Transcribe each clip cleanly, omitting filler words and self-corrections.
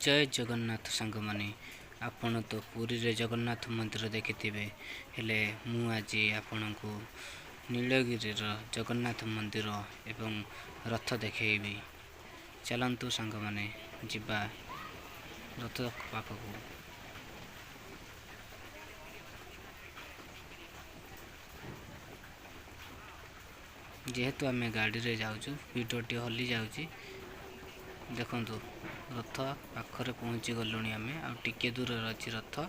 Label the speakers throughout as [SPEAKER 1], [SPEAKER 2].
[SPEAKER 1] ଜୟ ଜଗନ୍ନାଥ ସାଙ୍ଗମାନେ, ଆପଣ ତ ପୁରୀରେ ଜଗନ୍ନାଥ ମନ୍ଦିର ଦେଖିଥିବେ, ହେଲେ ମୁଁ ଆଜି ଆପଣଙ୍କୁ ନୀଳଗିରିର ଜଗନ୍ନାଥ ମନ୍ଦିର ଏବଂ ରଥ ଦେଖେଇବି। ଚାଲନ୍ତୁ ସାଙ୍ଗମାନେ, ଯିବା ରଥ ପାଖକୁ। ଯେହେତୁ ଆମେ ଗାଡ଼ିରେ ଯାଉଛୁ, ଭିଡ଼ିଓଟି ହଲି ଯାଉଛି। ଦେଖନ୍ତୁ, ରଥ ପାଖରେ ପହଞ୍ଚି ଗଲୁଣି ଆମେ, ଆଉ ଟିକେ ଦୂରରେ ଅଛି ରଥ।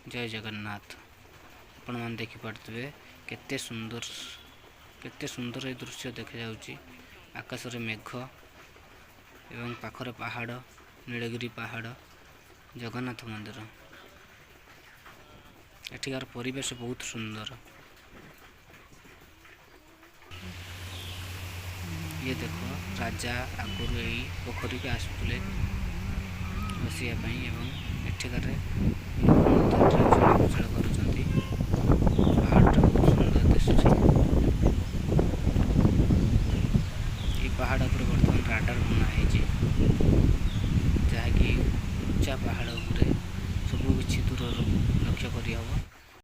[SPEAKER 1] ଜୟ ଜଗନ୍ନାଥ। ଆପଣମାନେ ଦେଖିପାରୁଥିବେ କେତେ ସୁନ୍ଦର, କେତେ ସୁନ୍ଦର ଏ ଦୃଶ୍ୟ ଦେଖାଯାଉଛି। ଆକାଶରେ ମେଘ ଏବଂ ପାଖରେ ପାହାଡ଼, ନୀଳଗିରି ପାହାଡ଼, ଜଗନ୍ନାଥ ମନ୍ଦିର। ଏଠିକାର ପରିବେଶ ବହୁତ ସୁନ୍ଦର। ଇଏ ଦେଖ, ରାଜା ଆଗରୁ ଏଇ ପୋଖରୀକୁ ଆସୁଥିଲେ ବସିବା ପାଇଁ ଏବଂ ଏଠିକାରେ ଲୋକ ମଧ୍ୟ ଏଠାରେ ଚଳାପଚଳ କରୁଛନ୍ତି। ପାହାଡ଼ଟା ବହୁତ ସୁନ୍ଦର ଦିଶୁଛି। ଏଇ ପାହାଡ଼ ଉପରେ ବର୍ତ୍ତମାନ ରାଡାର ବନା ହେଇଛି, ଯାହାକି ଉଚ୍ଚା ପାହାଡ଼ ଉପରେ ସବୁ କିଛି ଦୂରରୁ ଲକ୍ଷ୍ୟ କରିହେବ।